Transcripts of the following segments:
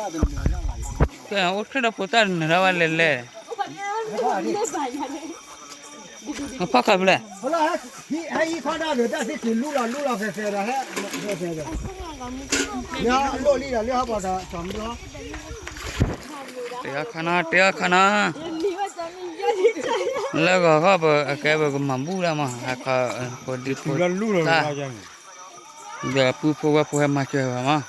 ကဲ အိၣ်ထီၣ်ဒီးဖိသၣ်တနၢၤတၢ်ဘၣ်လဲၣ်လဲၣ်, ဖီၣ်ခါဖဲလဲၣ်, တဲအီၤခီနီၤ တဲအီၤခီနီၤ, လၢဂီၤခီပကဲပကမၤဘူၣ်ဒၣ်မး ဟဲခီဖိဒံဖိသၣ်, ဒီးပုၢ်ဖိဝဲၢ်ဖိဟဲမၤစၢၤဘၣ်မး,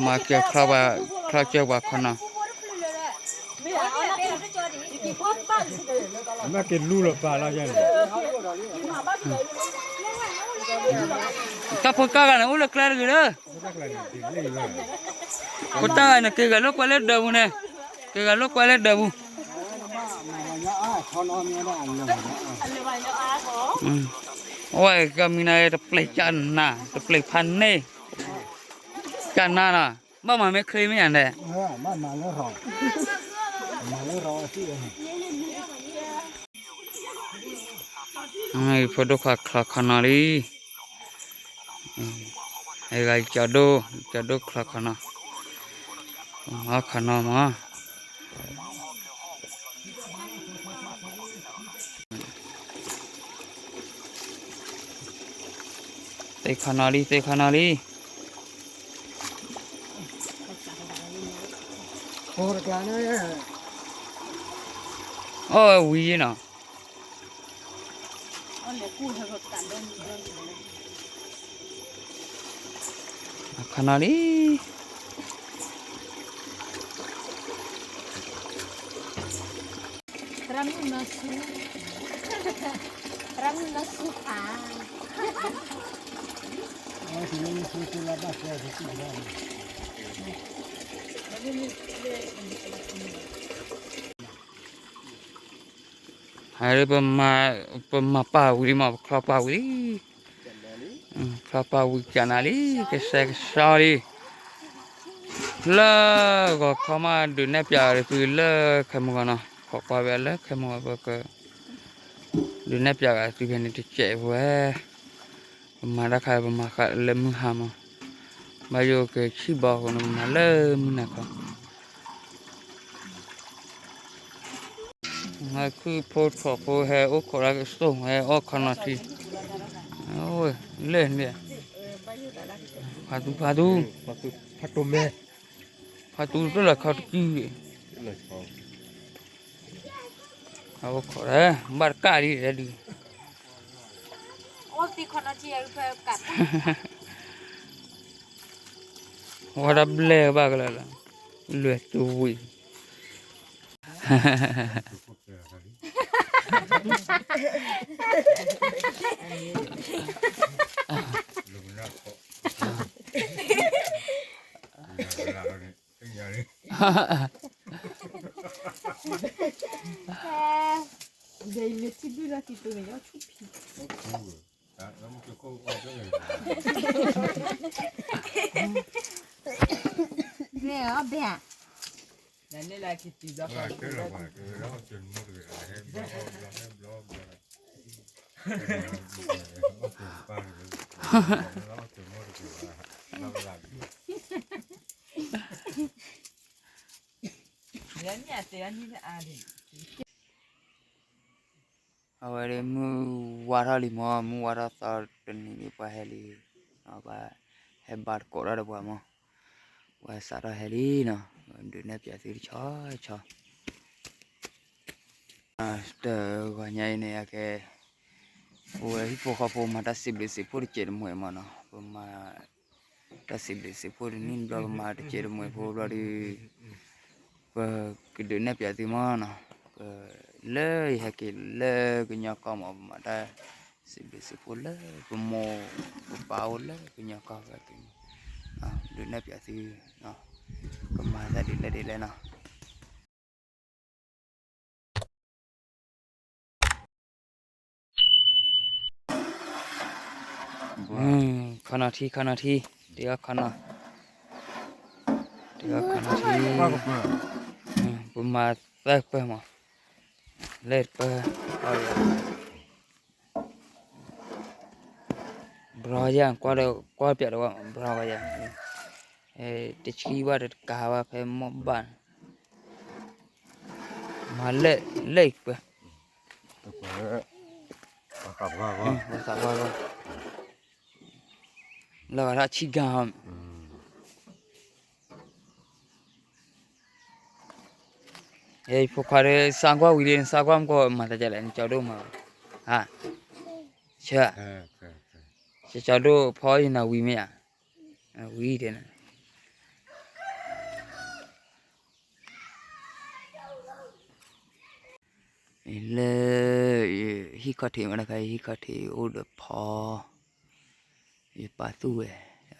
မၤစၢၤချီစၢၤပှၤခီနီၤ, တၢ်ဖိတၢ်ဂၤန့ၣ် အိၣ်လၢကျဲတဂ့ၤလၢ ဖိတၢ်ဂၤန့ၣ် က့ၤဂၤလိာ်ကွဲလၢဒၢးပူၤန့ၣ်, က့ၤဂၤလိာ်ကွဲလၢဒၢးပူၤ, အဝဲကမံၤနၤ တပျဲၢ်ကနၤ တပျဲၢ်ဖးန့ၢ်, ကနၤနီၤ, ဘၣ်မၤမ့ၢ်ချ့မ့ၢ်ယၤန့ၣ် ဖိဒိၣ်ခွါချီခီနီၤလံ, အဂၤကၠီဒိၣ်, ကၠီဒိၣ်ချီခီနီၤ, မၤခီနီၤမး, သ့ခီနီၤလံ သ့ခီနီၤလံ, အိၣ်ဝံၤနီၤ ခီနီၤလံ, ဟဲ ပမၤပာ်ဝံၤလံမး ပချီပာ်ဝံၤလံ, ချီပာ်ဝံၤကနၤလံ ကစဲးကစီလံ, လၢဂီၤခီမး ဒုးနဲၣ်ပၠးသုလၢခဲမုၢ်ဂီၤနီၤ, ခိးကွၢ်ဝဲလၢခဲမုၢ်ဂီၤ ပက ဒုးနဲၣ်ပၠးဂၤသုဖဲန့ၣ်တစဲးဝဲ, ပမၤတၢ်ခါ ပမၤလၢမုၢ်ဟါမး, ဘၣ်ယိၣ်ကဆံၣ်ဘီအဃိန့ၣ် ပမၤလၢမုၢ်နၤခီ, ဟဲခုၣ်ဖိထီၣ်ဖိဟဲအိၣ်ခိးတၢ်ကစိၣ် ဟဲအီၣ်ခီနီၤထံ, လၢန့ၣ်, ဖးသူ ဖးသူ, ဖးသူတလၢခီတကံၢ်, အအိၣ်ခိး ဘၣ်တကးဒ်လဲၣ်ဒုး, ဝဲဒၣ်ဘျဲၣ်ဘၣ်ကလၢာ်လီၤ, လွဲၢ်တဝံၤ အဝဲဒၣ်မုၢ်ဝါထီၣ်လံမး, မုၢ်ဝါထီၣ်သီတနံၤန့ၣ် ပှၤဟဲလံ, ပှၤဟဲဘါသကိးတၢ်ဒီးပှၤမး, ပှၤစးထီၣ်ဟဲလံနီၤ, ဒုးနဲၣ်ပၠးသုတဆီဆီ, တဂီၤညါအံၤန့ၣ် အကဲ ပဝဲဟံၣ်ဖိဃီဖိမၤတၢ်စံးဘျုးစံးဖှိၣ်တစဲးတမှဲၤမးနီၤ, ပမၤ တၢ်စံးဘျုးစံးဖှိၣ်တနံၣ်ဘျီ ပမၤတစဲးတမှဲၤဖိဘျီဒီး ပကဒုးနဲၣ်ပၠးသုမးနီၤ, လၢယဟဲက့ၤလၢကညီကီၢ်မး ပမၤတၢ်စံးဘျုးစံးဖှိၣ်လၢပမိၢ်ပပၢ်အိၣ်လၢကညီကီၢ်ဝဲသုန့ၣ်, ဒုးနဲၣ်ပၠးသု, ကမၤသးဒ်လဲၣ်ဒ်လဲၣ်နီၤ. ခီနီၤထံ ခီနီၤထံ, တ့အီၣ်ခီနီၤ, တ့အီၣ်ခီနီၤထံ, ပမၤသၢပၢၢ်မး, လဲၢ်တပၢၢ်, ဘြီယၤ ကွၢ်ဒီး ကွၢ်ပၠးဒီး ဘြီယၤ, တဆံဘၣ်တကးဘၣ်ဖဲမီၢ်ဘၣ်န့ၣ်, မၤလၢလၢပှဲၤ, ပှၤသးပှၢ်ဘၣ်, လၢဂၤထီၣ်ဆံဂၤ, ယဖိခွါဒီး စးကွၢ်ဝံၤလံ နစးကွၢ်မ့ၢ်ကီး မၤသးဒ်လဲၣ် နကၠီဒိၣ်မၤ, ဟါ, ဆၢ, ကၠီဒိၣ်ဖီယနၤဝံၤမ့ၢ်ဧါ, ဝံၤတဲနၤ လၢ ဟံၣ်ခီၣ်ထံးမ့ၢ်တခါ ဟံၣ်ခီၣ်ထံးအိၣ်ဒီးဖီ, ယပာ်သူၣ်ဝဲ,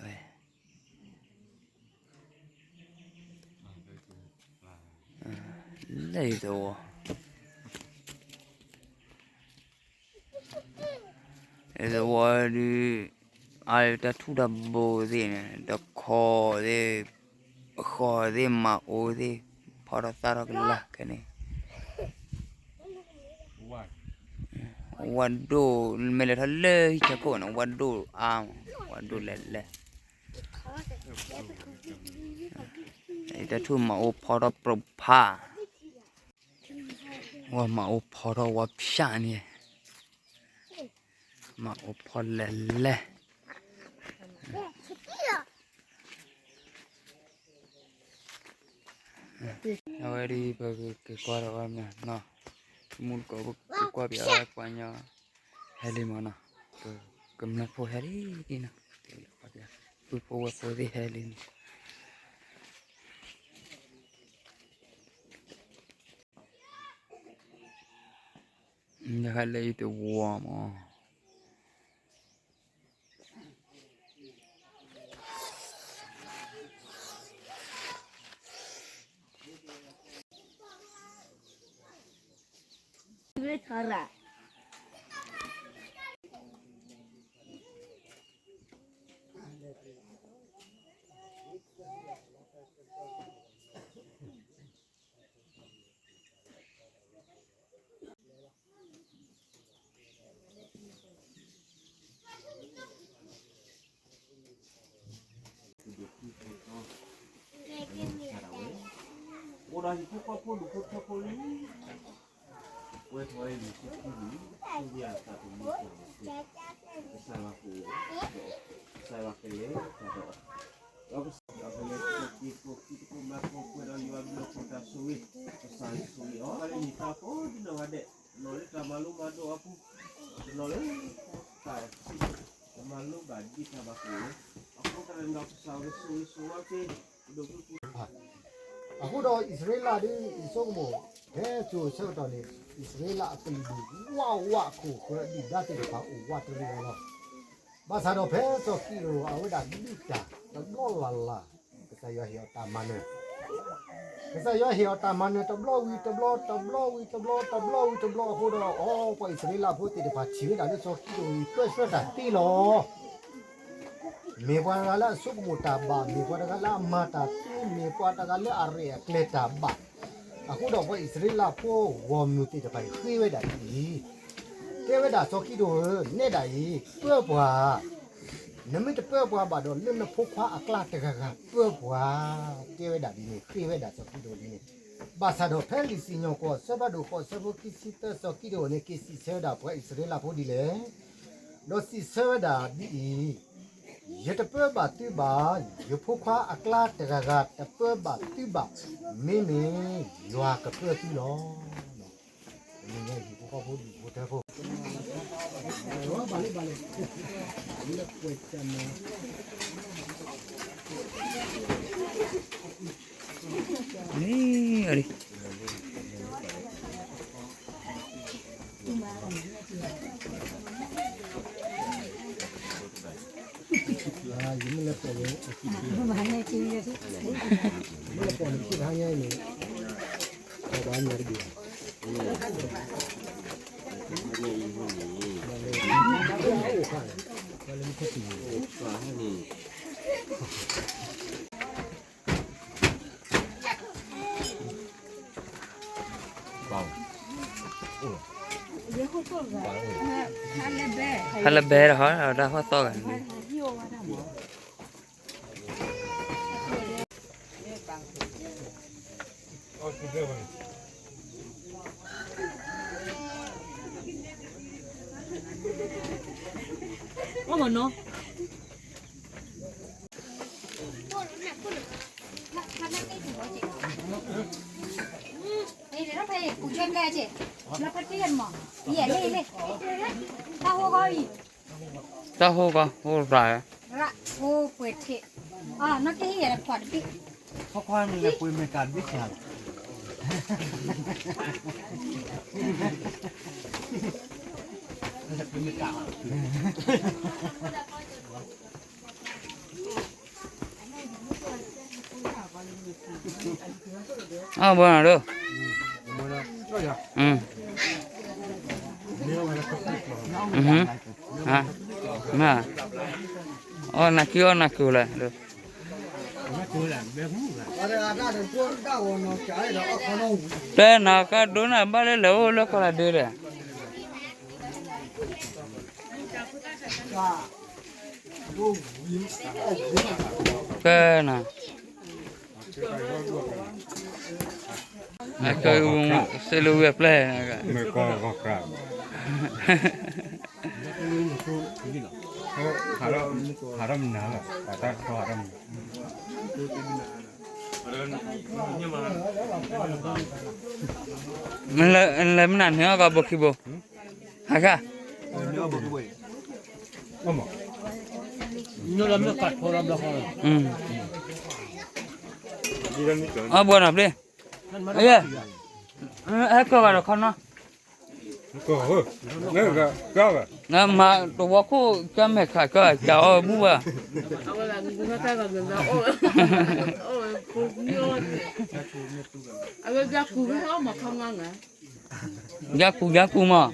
ဝဲ, လၢယသဝီ ယသဝီဒုး, အတၢ်ထူၣ်တၢ်ဘိသ့ၣ်န့ၣ် တခီသ့ၣ်, ဃီသ့ၣ် မၤအိသ့ၣ်, ဖီထီၣ်သၣ်ထီၣ်ကလၢ်ခဲန့ၣ်, ဝၣ်ဒိၣ်, မ့ၢ်လဲၤထီၣ်လၢဟံၣ်ဆၢခိၣ်န့ၣ် ဝၣ်ဒိၣ်အါမး, ဝၣ်ဒိၣ်လဲၤလဲၤ, တၢ်ထူၣ်မၤအိဖီထီၣ်ပြိဖး ဝဲမၤအိဖီထီၣ်ဝဲဖၠၣ်န့ၣ်, မၤအိဖီလဲၤလဲၤ, အဝဲဒ်ပကက့ၤကွၢ်ဒီးဝဲမးနီၤ, မူတကိးပကကွၢ်ပၠးပှၤညီ, ဟဲလံမးနီၤ, ကမျၢၢ်ဖိဟဲလံနီၤ, ပုၢ်ဖိဝဲၢ်ဖိသ့ၣ်ဟဲလံနီၤ. ယဟဲလၢယတဝီမး. အိၣ်ဒီးဟံၣ်ဖိဃီဖိဒူၣ်ဖိထၢဖိလံ, ဝဲထီၣ်ဝဲလံၤဖိခံလံၤ, သူၣ်ဝံၣ်အသးသမူခိၣ်န့ၣ်, ကစၢ်ယွၤကအိၣ်ဒီး, ကစၢ်ယွၤကလဲၤတၢ်ဒီး, ဒီးကစၢ်ယွၤကလဲၤတၢ်ဒီး, ဒီးကစၢ်ယွၤကလဲၤတၢ်ဒီး, ကစၢ်ယွၤကလဲၤတၢ်ဒီး, ကစၢ်ယွၤကဆိၣ်ဂ့ၤအီၤ, လၢနံၣ်သးဖိဒ်နီၢ်ဂၤဒဲး, တနီၤလၢတၢ်မၤလိမၤဒိးအပူၤ, တနီၤလၢတၢ်စံး, တမၤလိဘၣ်ဒ်တၢ်ဘၣ်ကအိၣ်, အဃိသတးဒီးကစၢ်ယွၤကဆိၣ်ဂ့ၤဆိၣ်ဝါက့ၤ, ကဒိၣ်ကဒိၣ် အဃိဒီးအံၣ်စရ့လးဒ်အံၤဆိကမိၣ်, ဖဲစိၤဆၢကတီၢ်န့ၣ်, အံၣ်စရ့လးအကလုာ်ဒူၣ်ဝးဝးခိၣ်ဃၢၤဒုၣ်ဒါသ့ၣ်တဖၣ် အိၣ်ဝးတရံးအီၤလီၤ. ဘၣ်ဆၣ်ဒီးဖဲစီၤကံးဒဧိၣ်အဝဲဒၣ်ဒုးတၢ်တဘျီလၢ်လၢ်, ကစၢ်ယွၤဟ့ၣ်အီၤတၢ်မၤနၢၤ, ကစၢ်ယွၤဟ့ၣ်အီၤတၢ်မၤနၢၤတဘျီဝံၤတဘျီ, တဘျီဝံၤတဘျီ, တဘျီဝံၤတဘျီအဃိဒီး, အိ ပှၤအံၣ်စရ့လးဖိသ့ၣ်တဖၣ်ထံၣ်ဝဲဒၣ်လၢစီၤကံးဒဧိၣ်အံၤပၢဆှၢတၢ်သ့လီၤ. မ့ၢ်ပှၤတဂၤလၢအဆိကမိၣ်တၢ်ဘၣ်, မ့ၢ်ပှၤတဂၤလၢအမၤတၢ်သ့, မ့ၢ်ပှၤတဂၤလၢအရဲၣ်အကျဲၤတၢ်ဘၣ်, အဃိဒီးပှၤအံၣ်စရ့လးဖိဂီၢ်မုၢ်သ့ၣ်တဖၣ်ဃ့ဝဲဒၣ်ဒ်အံၤ, တဲဝဲဒၣ်စီၤကံးဒဧိၣ်ဧၢ, နဲဒၣ်အံၤ, ပၢပှၤ, နမ့ၢ်တပၢပှၤဘၣ်ဒီး လၢနဖိခွါအကျါတဂၤဂၤပၢပှၤ, တဲဝဲဒၣ်ဒ်န့ၣ်, ဃ့ဝဲဒၣ်စီၤကံးဒဧိၣ်ဒ်န့ၣ်, ဘၣ်ဆၣ်ဒီးဖဲလံာ်စံၣ်ညီၣ်ကွီၢ်အဆၢဖးဒိၣ်ဃိး အဆၢဖိခံဆံသၢ စီၤကံးဒဧိၣ်န့ၣ် က့ၤစံးဆၢဝဲဒၣ်ပှၤအံၣ်စရ့လးဖိဒ်လဲၣ်, ဒီးစံးဆၢဝဲဒၣ်ဒ်အံၤ, ယတပၢဘၣ်သုဘၣ်, ယဖိခွါအကျါတဂၤဂၤတပၢဘၣ်သုဘၣ်, မ့မ့ၢ်ယွၤကပၢသုလီၤ. မ့ၢ်ယဖိခွါဖိဒူၣ်ဖိထၢဖိ ဟဲလၢဘဲဒီးဟီ တၢ်ဟီၣ်သီဂၤန့ၣ်, ဟဲ အမနီၤ, တၢ်ဟိၣ်ကီၢ်ဟိၣ်ရၤ, အိၣ်ပှဲၤထံး, နီၢ်ကဟ့ၣ်ယၤလၢဖီတဘ့ၣ်, အဘၣ်နၤဒိၣ်, အီၣ်နၤကံအီၣ်နၤကံလၢ, တဲနၤကဒိနၤဘၣ်လၢလဲၤအိၣ်လၢကီၢ်လၤဒုဒီး, ကဲနၤ, အကစ့လၢဝဲပျဲၢ်, ဟးထီၣ်မနၤလီၤ, တၢ်ထီၣ်ဟးထီၣ်မနၤ, လဲၤမနၤန့ၣ်အီၣ်ကီးဘိခံဘိ, ဟးဂၤ, အီၣ်ဘှီနီၤပျ့ၤ, ဟဲကီၢ်ဘၣ်ဒီးခီနီၤ, မၤတဝီခိၣ်ကမဲာ်ခးကၢ်ကးအီၣ်ဘူၣ်ဘၣ်, ယါကူယါကူမး,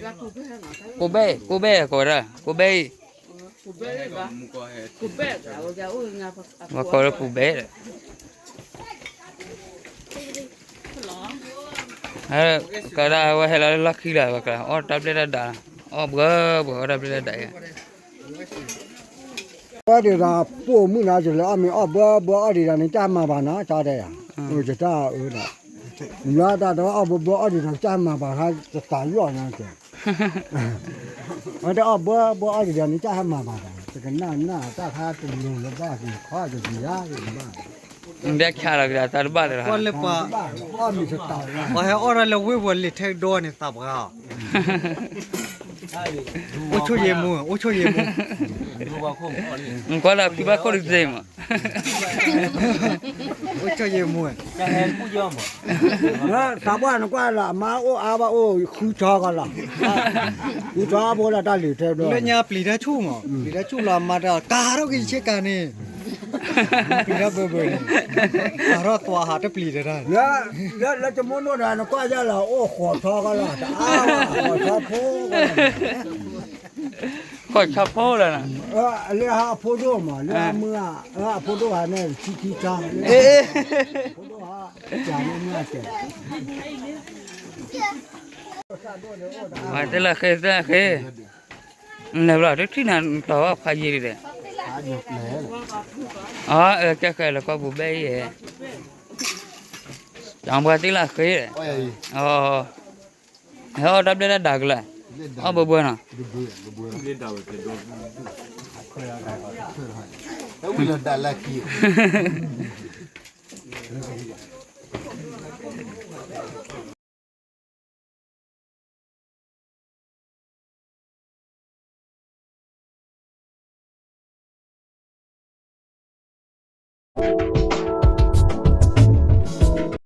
ကိးဘဲၣ်ကိးဘဲၣ်ကိးဝဲဒၣ် ကိးဘဲၣ်အံၤ, ပှၤကိးလၢကိးဘဲၣ်ဒီး, ကဒၣ်ဝဲဟဲလီၤလၢလီၢ်ခံလၢၤ ပှၤကျါ အီၣ်တၢ်ဘျဲၣ်တၢ်ဒး, အီၣ်ဘှီဘှီအီၣ်တၢ်ဘျဲၣ်တၢ်ဒးအံၤ, အီၣ်ဒံးဒီး ပိာ်မုၣ်နီၤ ယလဲၤအီၣ်မ့ၤအီၣ်ဘှီဘှီအီၣ်ဒံးဒီးန့ၣ် တၢ်မၤဘၣ်နီၤ တၢ်တဲယၤ, ယတၢ်အၢဒီး, ယတၢ်တအီၣ်ဘှီဘှီအီၣ်ဒံးဒီး တၢ်မၤဘၣ်ခါ တသးယီၣ်ညါကဲ, ဝဲတအီၣ်ဘှီဘှီအီၣ်ဒံးဒီးန့ၣ် တၢ်ဟဲမၤဘၣ်ဒီး တကနၣ်နၢ်တၢ်ခါတလိၤလၢဘၣ်က့ၤခီက့ၤယၤက့ၤဘၣ်, ဒဲးဆါလီၤက့ၤတၢ်တဘၣ်လၢၤ, ပှၤဟဲအီၣ်ဒၣ်လၢဝ့ၢ်ပှၤလံာ်ထဲကဒီန့ၣ် သးပှၢ် အိၣ်ဆိၣ်ယ့မူ, အိၣ်ဆိၣ်ယ့မူ, နကွၢ်လၢဖံဘၣ်ခိၣ်တသ့မး, အိၣ်ဆိၣ်ယ့မူ, သးပှၢ်နကွၢ်လၢအမါအိၣ်အါဘၣ်အိၣ်ဃုထီကီလီၤ, ဃုထီအဖိလၢတၢ်လံာ်ထဲကဒီ, လၢညါပျံၤတၢ်ဆူၣ်မး, ပျံၤတၢ်ဆူၣ်လီၤအမါတၢ် ကၤထီၣ်က့ၤယဆ့ကၤန့ၣ် ပျံၤတၢ်ဘၢဘၢန့ၣ်, ကၤထီၣ်သွါဟးတပျံၤတၢ်, လၢတမူဒိၣ်ဒီး နကွၢ်ယါလီၤ အိၣ်ဃိးထီကီလီၤ တအါဘၣ် ဃိးထီဖိ, ဃိးထီဖိလီၤ, လၢဟးအဖိဒိၣ်မး လၢမုၢ်, အဖိဒိၣ်ဟးန့ၣ် ဆံခံထီ, အဖိဒိၣ်ဟး, တလၢဃ့ တလၢဃ့ နလဲၤဘျီ တထံၣ်နၤ နတီၤဘၣ်ဖးယံာ်လံဒီး, အကဲဃဲလၢကီၢ်ပူၤဘဲအံၤ, ကပှၤသ့လၢဃ့ဒီး, ဟဲအီၣ်တၢ်ဘျဲၣ်တၢ်ဒးကလၢာ်, အီၣ်ဘၢဘှၢနီၤ ဝံၤလီၤဒၣ်လၢခံ